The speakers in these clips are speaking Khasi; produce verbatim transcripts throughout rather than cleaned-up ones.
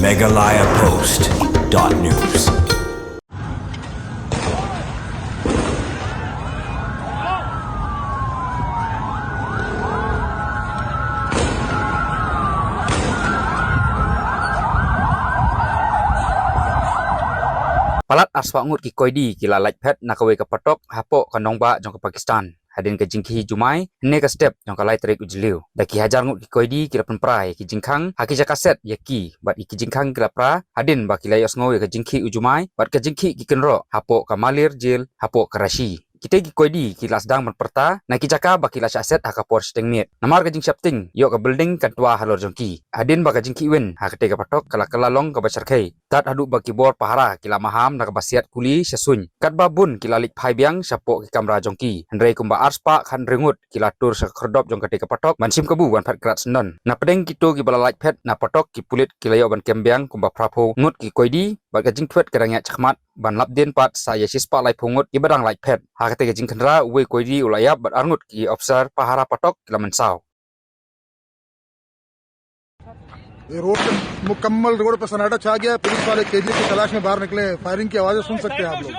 Meghalaya Post dot news. Palat arspah ngut ki koidi ki la lait phet na kawei ka patok hapoh ka nongbah jong ka Pakistan hadien ka jingkhih jumai, hynne ka step jong ka lai tarik u Jylliew. Da ki hajar ngut ki koidi ki la pynpra ïa ki jingkhang ha ki jaka set ïa ki, bad ïa ki jingkhang ki la pra hadien ba ki la ïohsngew ïa ka jingkhih u jumai bad ka jingkhih ki kynroh hapoh ka Malir Jail hapoh Karachi. Kita ki koidi ki la sdang ban pyrta na ki jaka ba ki la shah set ha ka por shiteng miet. Namar ka jingsheptieng ïoh ka building kan twa halor jong ki, hadien ba ka jingkhih win ha katei ka patok ka la kylla long kaba shyrkhei, tad haduh ba ki bor pahara ki la maham na kaba siat kuli sha suiñ. Katba bun ki la leit phai biang shapoh ki kamra jong ki, hynrei kumba arspah khathynriew ngut ki la tur sha ka khyrdop jong katei ka patok ban shim kabu ban phet krad syndon. Na pdeng kito kiba la lait phet na patok, ki pulit ki la ïoh ban kem biang kumba phraphew ngut ki koidi, bad ka jingthwet ka dang ïaid shakhmat ban lap dien pat sa ïa shispah laiphew ngut kiba dang lait phet. Ha katei ka jingkhynra, uwei koidi u la ïap bad arngut ki ophisar pahara patok ki la mynsaw. ये रोड पे, मुकम्मल रोड पे सन्नाटा छा गया है। पुलिस वाले कैदी की तलाश में बाहर निकले हैं। फायरिंग की आवाजें सुन सकते हैं आप लोग।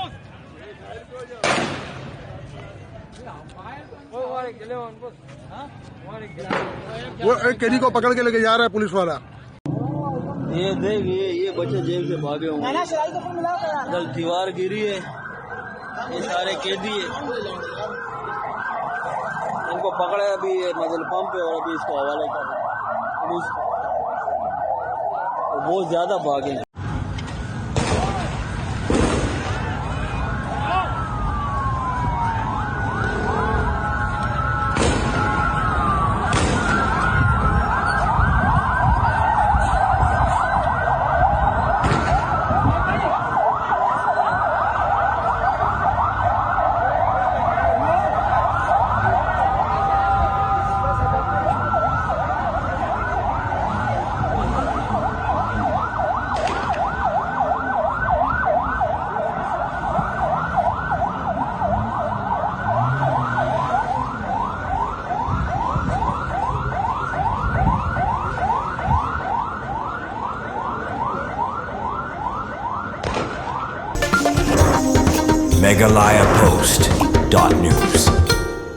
वो एक कैदी को पकड़ के लेके जा रहा है पुलिस वाला। ये देख, ये, ये बच्चे जेल से भागे हुए हैं। इधर दीवार गिरी है, ये सारे कैदी है। इनको पकड़े अभी ये मदल पंप पे और अभी इसको हवाले कर रहे हैं पुलिस को। वो ज्यादा भागे हैं। Meghalaya Post dot news.